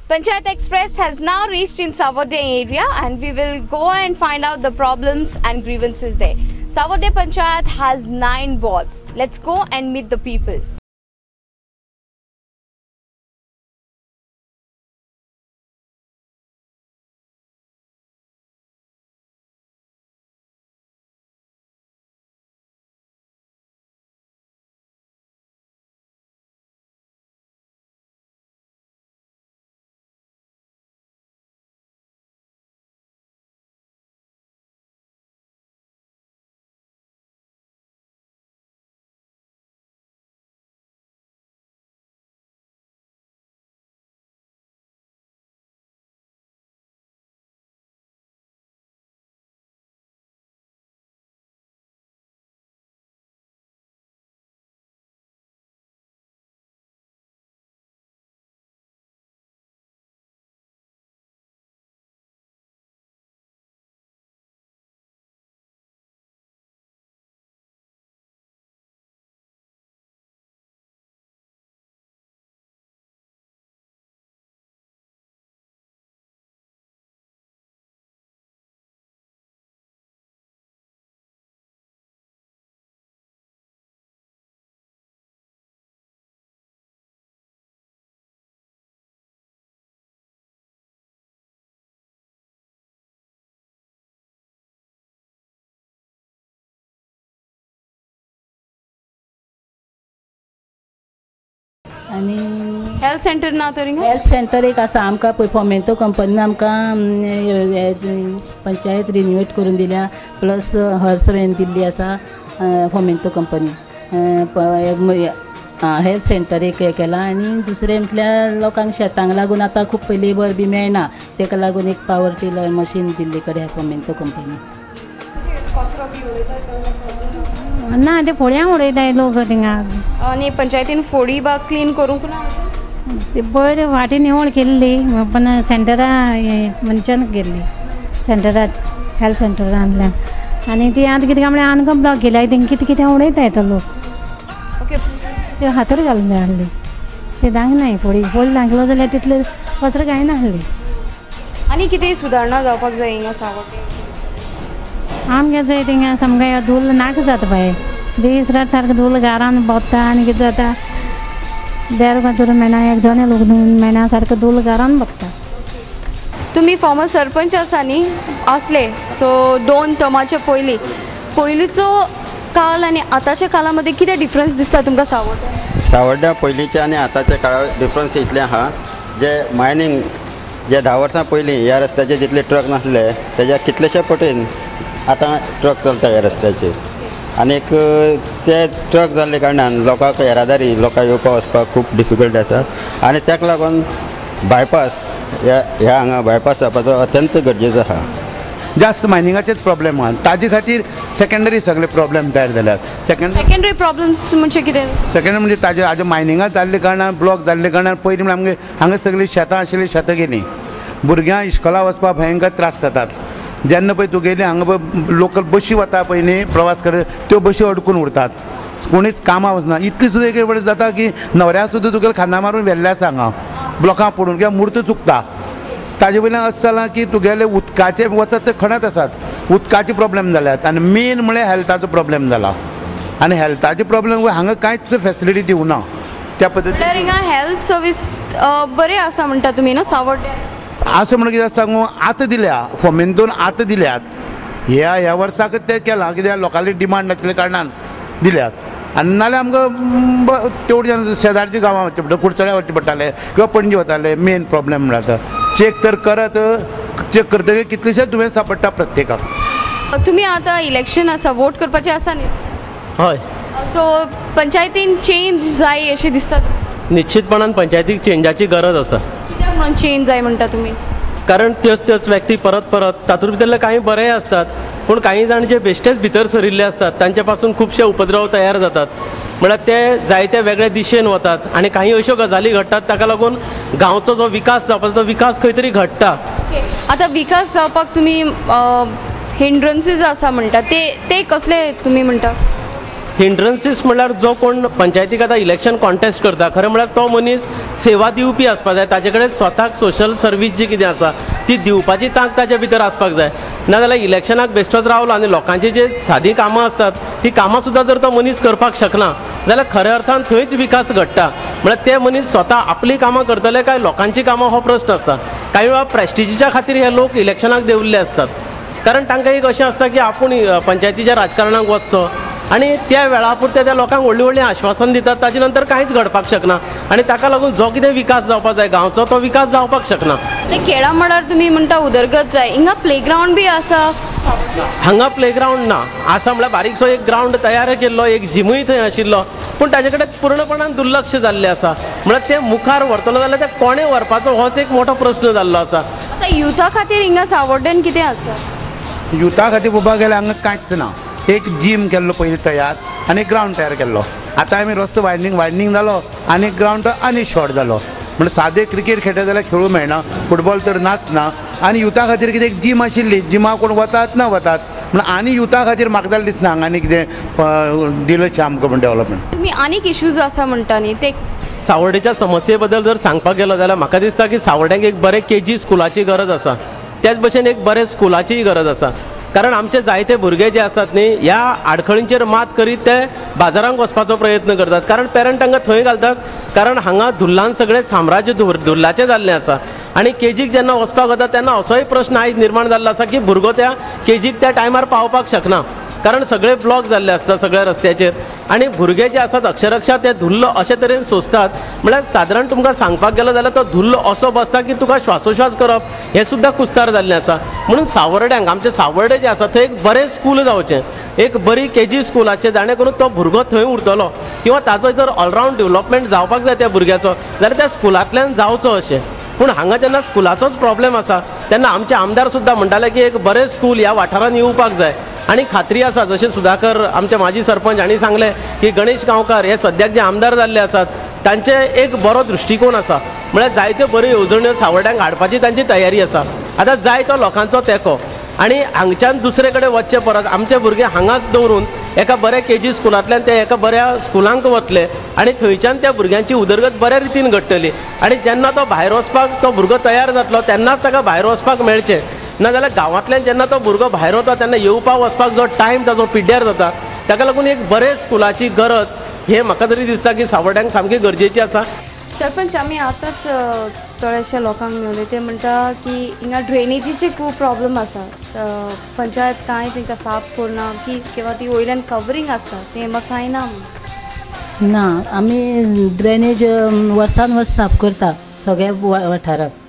Panchayat Express has now reached in Savordem area and we will go and find out the problems and grievances there. Savordem Panchayat has 9 wards. Let's go and meet the people. आनी health centre ना तर हिंगा? Health centre एक आसा आमकां पळय फोमेंतो कंपनीन आमकां पंचायत रिनोवेट करून दिल्या, प्लस हर्स व्हॅन दिल्ली आसा फोमेंतो कंपनी. हेल्थ सेंटर एक हें केलां. आनी दुसरें म्हटल्यार लोकांक शेतांक लागून आतां खूब लेबर बी मेळना, तेका लागून एक पावर टिलर मशीन दिल्ले कडेन फोमेंतो कंपनी. ना ते फोड्यां उडयताय लोक थिंगा. आनी पंचायतीन फोडी बाग क्लीन करूंक ना? ते पयर वाटी निवळ केल्ली पण सेंटरा मनशान केल्ली सेंटरात हेल्थ सेंटरांतल्यान. आनी ती आतां कितें काय म्हळ्यार आमकां ब्लॉक केल्या थिंगा कितें कितें उडयताय तो लोक. ओके, ते हातर घालून जाय आहली ते दांग नाय फोडी फोडी दाखलो जाल्यार तितले कचरो कांय नासली. आनी कितें सुदारणा जावपाक जाय हिंगा सावड्डें? आमगे जाय थिंगा सामकें धूल नाका जाता बाये, दीस रात सारकें धूल घरान भोंवता आनी कितें जाता देर फातर मेळना, एक जनेल उगडून मेळना, सारकें धूल घरान भोंवता. तुमी फॉर्मर सरपंच आसा न्ही आसले, सो 2 टर्माचे पयलीं पयलींचो काळ आनी आतांच्या काळा मदीं कितें डिफरन्स दिसता तुमकां सावड्ड्यां? सावड्ड्यां पयलींच्या आनी आतांच्या काळा डिफरन्स इतलें आहा, जे मायनींग जे 10 वर्सां पयलीं ह्या रस्त्याचेर जितले ट्रक नासले तेज्या कितलेशे पटीन आतां ट्रक चलता ह्या रस्त्याचेर. आनीक ते ट्रक जाल्ले कारणान लोकांक येरादारी लोकांक येवपा वचपाक खूब डिफिकल्ट आसा. आनी ताका लागून बायपास ह्या हांगा बायपास जावपाचो अत्यंत गरजेचो आहा. जास्त मायनिंगाचेच प्रॉब्लेम आहा, ताजे खातीर सेकेंडरी सगळे प्रॉब्लेम तयार जाल्यात. सेकेंडरी प्रॉब्लम्स म्हणजे कितें? सेकेंडरी म्हणजे ताजे आज मायनिंगां जाल्ले कारणान ब्लॉक जाल्ले कारणान पयलीं म्हळ्यार आमगे हांगा सगळीं शेतां आशिल्लीं, शेतां गेलीं, भुरग्यांक इस्कोला वचपाक भयंकर त्रास जातात. जेन्ना पळय तुगेली हांगा पळय लोकल बशी वता पळय न्ही प्रवास करत, त्यो बशी अडकून उरतात, कोणीच कामां वचना. इतली सुद्दां एक वेळ जाता की न्हवऱ्या सुद्दां तुगेले खांदा मारून व्हेल्ले आसा हांगा ब्लॉकां पडून किंवा मूर्त चुकता. ताजे वयल्यान अशें जालां की तुगेले उदकाचे वचत ते खणत आसात, उदकाचे प्रॉब्लेम जाल्यात. आनी मेन म्हळ्यार हेल्थाचो प्रॉब्लेम जाला. आनी हेल्थाचे प्रॉब्लेम हांगा कांयच फेसिलिटी दिवना त्या पद्दतीन. हिंगा हेल्थ सर्वीस बरें आसा म्हणटा तुमी न्हू सावड्ड्यां? असो म्हणून कितें सांगू, आतां दिल्या फोमेंतून आतां दिल्यात, ह्या ह्या वर्साक तें केलां कित्याक लोकांली डिमांड आशिल्ल्या कारणान दिल्यात. आनी नाल्यार आमकां तेवढ्या शेजारच्या गांवां वचचें पडटा, कुडचड्या वचचें पडटालें किंवा पणजे वताले. मेन प्रॉब्लेम म्हळ्यार आतां चॅक तर करत, चॅक करतकीर कितलेशेच दुयेंस सापडटा प्रत्येकाक. तुमी आतां इलेक्शन आसा, वोट करपाचें आसा न्ही? हय. सो पंचायतीन चेंज जाय अशें दिसता? निश्चितपणान पंचायतीक चेंजाची गरज आसा. कित्याक म्हणून चेंज जाय म्हणटा तुमी? कारण त्योच त्योच व्यक्ती परत परत, तातूंत भितरले कांय बरेय आसतात पूण कांय जाण जे बेश्टेच भितर सरिल्ले आसतात तांचे पासून खुबशे उपद्रव तयार जातात. म्हळ्यार ते जायते वेगळे दिशेन वतात आनी काही अश्यो गजाली घडटात ताका लागून गांवचो जो विकास जावपाचो तो विकास खंय तरी घडटा. ओके, आतां विकास जावपाक तुमी हिंड्रन्सीस आसा म्हणटा ते ते कसले तुमी म्हणटा? हिंड्रन्सीस म्हणल्यार जो कोण पंचायतीक आतां इलेक्शन कॉन्टेस्ट करता खरें म्हणल्यार तो मनीस सेवा दिवपी आसपाक जाय, ताजे कडेन स्वताक सोशल सर्वीस जी कितें आसा ती दिवपाची तांक ताजे भितर आसपाक जाय. नाजाल्यार इलेक्शनाक बेश्टोच रावलो आनी लोकांची जे सादी कामां आसतात ती कामां सुद्दां जर तो मनीस करपाक शकना जाल्यार खऱ्या अर्थान थंयच विकास घडटा. म्हळ्यार ते मनीस स्वता आपलीं कामां करतले काय लोकांची कामां हो प्रश्न आसता. कांय वेळार प्रेस्टिजीच्या खातीर हे लोक इलेक्शनाक देंवल्ले आसतात, कारण तांकां एक अशें आसता की आपूण पंचायतीच्या राजकारणाक वचचो आनी त्या वेळा पुरते त्या लोकांक व्हडलीं व्हडलीं आश्वासन दितात, ताजे नंतर कांयच घडपाक शकना आनी ताका लागून जो कितें विकास जावपाक जाय गांवचो तो विकास जावपाक शकना. ते खेळा म्हळ्यार तुमी म्हणटा उदरगत जाय, हिंगा प्लेग्रावंड बी आसा? हांगा प्लेग्रावंड ना, आसा म्हळ्यार बारीकसो एक ग्रावंड तयार केल्लो, एक जिमूय थंय आशिल्लो, पूण ताजे कडेन पूर्णपणान दुर्लक्ष जाल्लें आसा. म्हळ्यार ते मुखार व्हरतलो जाल्यार ते कोणें व्हरपाचो होच एक मोठो प्रश्न जाल्लो आसा. आतां युथा खातीर हिंगा सावर्डेन कितें आसा? युथा खातीर पळोवपाक गेल्यार हांगा कांयच ना. एक जीम केल्लो पयलीं तयार आनी ग्रावंड तयार केल्लो. आतां आमी रस्तो वायडनींग जालो आनी ग्रावंड आनी शॉर्ट जालो. म्हणल्यार सादे क्रिकेट खेळटा जाल्यार खेळूंक मेळना, फुटबॉल तर नाच ना. आनी युथा खातीर कितें एक जीम आशिल्ली, जिमा कोण वतात ना वतात, म्हणून आनी युथा खातीर म्हाका जाल्यार दिसना हांगा आनी कितें दिलें आमकां म्हण डेवलपमेंट. तुमी आनीक इश्यूज आसा म्हणटा न्ही ते सावर्डेच्या समस्ये बद्दल जर सांगपाक गेलो जाल्यार म्हाका दिसता की सावर्ड्यांक एक बरें केजी स्कुलाची गरज आसा, त्याच भशेन एक बरें स्कुलाचीय गरज आसा. कारण आमचे जायते भुरगे जे आसात न्ही ह्या आडखळींचेर मात करीत ते बाजारांक वचपाचो प्रयत्न करतात, कारण पेरंट तांकां थंय घालतात, कारण हांगा धुल्लान सगळें साम्राज्य धुल्लाचें जाल्लें आसा. आनी केजीक जेन्ना वचपाक वता तेन्ना असोय प्रश्न आयज निर्माण जाल्लो आसा की भुरगो त्या केजीक त्या टायमार पावपाक शकना, कारण सगळे ब्लॉक जाल्ले आसता सगळ्या रस्त्याचेर आनी भुरगे जे आसात अक्षरक्षा ते धुल्ल अशे तरेन सोंसतात. म्हळ्यार सादारण तुमकां सांगपाक गेलो जाल्यार तो धुल्ल असो बसता की तुका श्वासोश्वास करप हें सुद्दां कुस्तार जाल्लें आसा. म्हणून सावर्ड्यांक आमचे सावर्डे जे आसा थंय एक बरें स्कूल जावचें, एक बरी केजी स्कुलाचें, जाणें करून तो भुरगो थंय उरतलो किंवा ताजो जर ऑलरावंड डेवलपमेंट जावपाक जाय त्या भुरग्याचो जाल्यार त्या स्कुलांतल्यान जावचो अशें. पूण हांगा जेन्ना स्कुलाचोच प्रॉब्लेम आसा तेन्ना आमचे आमदार सुद्दां म्हणटाले की एक बरें स्कूल ह्या वाठारांत येवपाक जाय. आनी खात्री आसा जशें सुधाकर आमचे माजी सरपंच हांणी सांगलें की गणेश गांवकार हे सद्याक जे आमदार जाल्ले आसात तांचे एक बरो दृश्टिकोन आसा, म्हळ्यार जायत्यो बऱ्यो येवजण्यो सावर्ड्यांक हाडपाची तांची तयारी आसा. आतां जाय तो लोकांचो तेंको आनी हांगच्यान दुसरे कडेन वचचे परस आमचे भुरगे हांगाच दवरून एका बऱ्या केजी स्कुलांतल्यान ते एका बऱ्या स्कुलांक वतले आनी थंयच्यान त्या भुरग्यांची उदरगत बऱ्या रितीन घडटली. आनी जेन्ना तो भायर वचपाक तो भुरगो तयार जातलो तेन्नाच ताका भायर वचपाक मेळचें, नाजाल्यार गांवांतल्यान जेन्ना तो भुरगो भायर वता तेन्ना येवपाक वचपाक जो टायम ताजो पिड्ड्यार जाता. ताका लागून एक बरें स्कुलाची गरज हें म्हाका तरी दिसता की सावर्ड्यांक सामकी गरजेची आसा. सरपंच, आमी आतांच थोड्याशा लोकांक मेवले, ते म्हणटा की हिंगा ड्रेनेजीचे खूब प्रॉब्लम आसा, पंचायत कांय तांकां साफ करना की किंवा ती वयल्यान कवरींग आसता तें म्हाका कांय ना. ना, आमी ड्रेनेज वर्सान वर्स साफ करता सगळ्या वाठारांत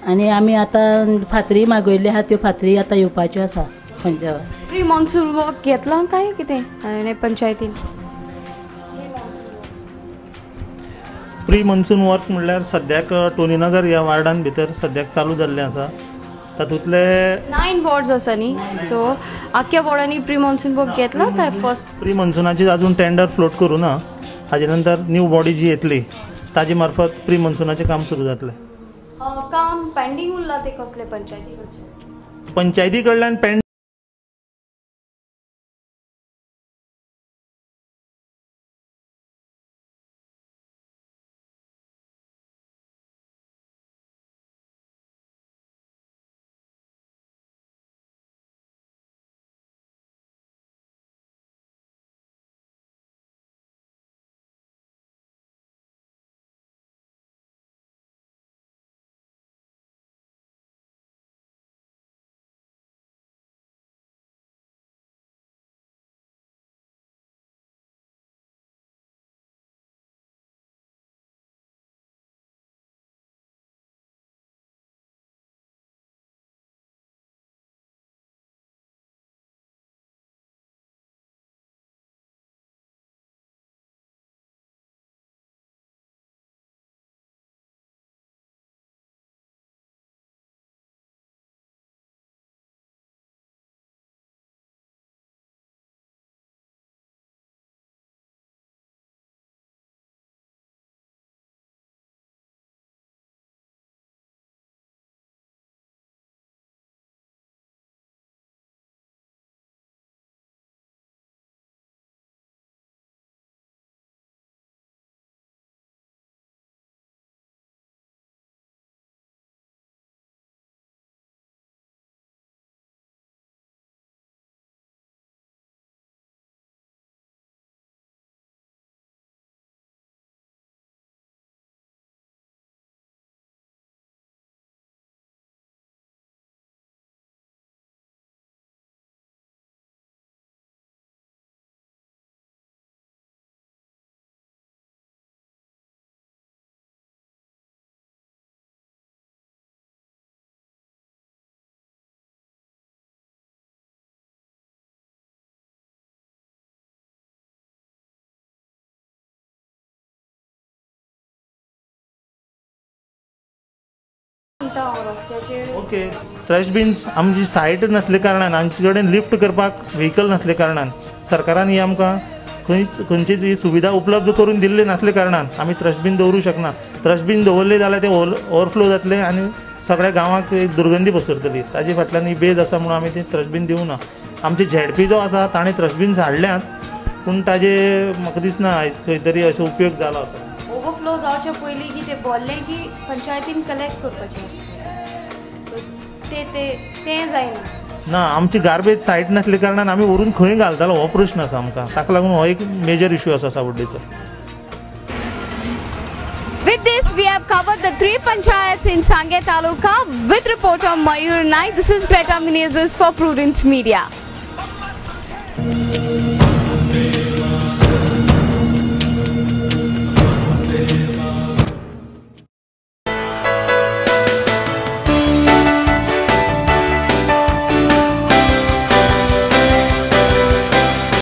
आनी आमी आतां फातरी मागयल्ली आहा, त्यो फातरी आतां येवपाच्यो आसा. प्री मॉन्सून वर्क घेतला काय कितें पंचायतीन? प्री मॉन्सून वर्क म्हणल्यार सद्याक टोनीनगर ह्या वार्डान भितर सद्याक चालू जाल्लें आसा. तातूंतले 9 वॉर्ड्स आसा न्ही, सो आख्या वॉर्डांनी प्री मॉन्सून वर्क घेतला काय फर्स्ट? प्री मॉन्सुनाची अजून टेंडर फ्लोट करूं ना, हाजे नंतर न्यू बॉडी जी येतली ताजे मार्फत प्री मॉन्सुनाचें काम सुरू जातलें. काम पेंडींग उरलां तें कसलें पंचायती कडल्यान? पंचायती कडल्यान पेंड पळयता हांव रस्त्याचेर. ओके, ट्रॅश बिन्स आमची सायट नासले कारणान, आमचे कडेन लिफ्ट करपाक व्हिकल नासले कारणान, सरकारान ही आमकां खंयच खंयचीच ही सुविधा उपलब्ध करून दिल्ली नासले कारणान आमी ट्रॅश बीन दवरूं शकना. ट्रॅश बीन दवरले जाल्यार ते ओवरफ्लो जातले आनी सगळ्या गांवाक एक दुर्गंधी पसरतली. ताजे फाटल्यान ही बेज आसा म्हणून आमी ती ट्रॅश बीन दिवना. आमचे झेडपी जो आसा ताणें ट्रॅश बीन्स हाडल्यात, पूण ताजे म्हाका दिसना आयज खंय तरी असो उपयोग जालो आसा. ओवरफ्लो जावचे पयलीं की ते बोल्लें की पंचायतीन कलेक्ट करपाचें आसता, सो ते ते तें जायना. ना, आमची गार्बेज सायट नासले कारणान आमी व्हरून खंय घालतालो हो प्रश्न आसा आमकां. ताका लागून हो एक मेजर इशू आसा सावड्डेचो. With this, we have covered the 3 panchayats in Sanguem Taluka. With reporter Mayur Naik, this is Greta Menezes for Prudent Media.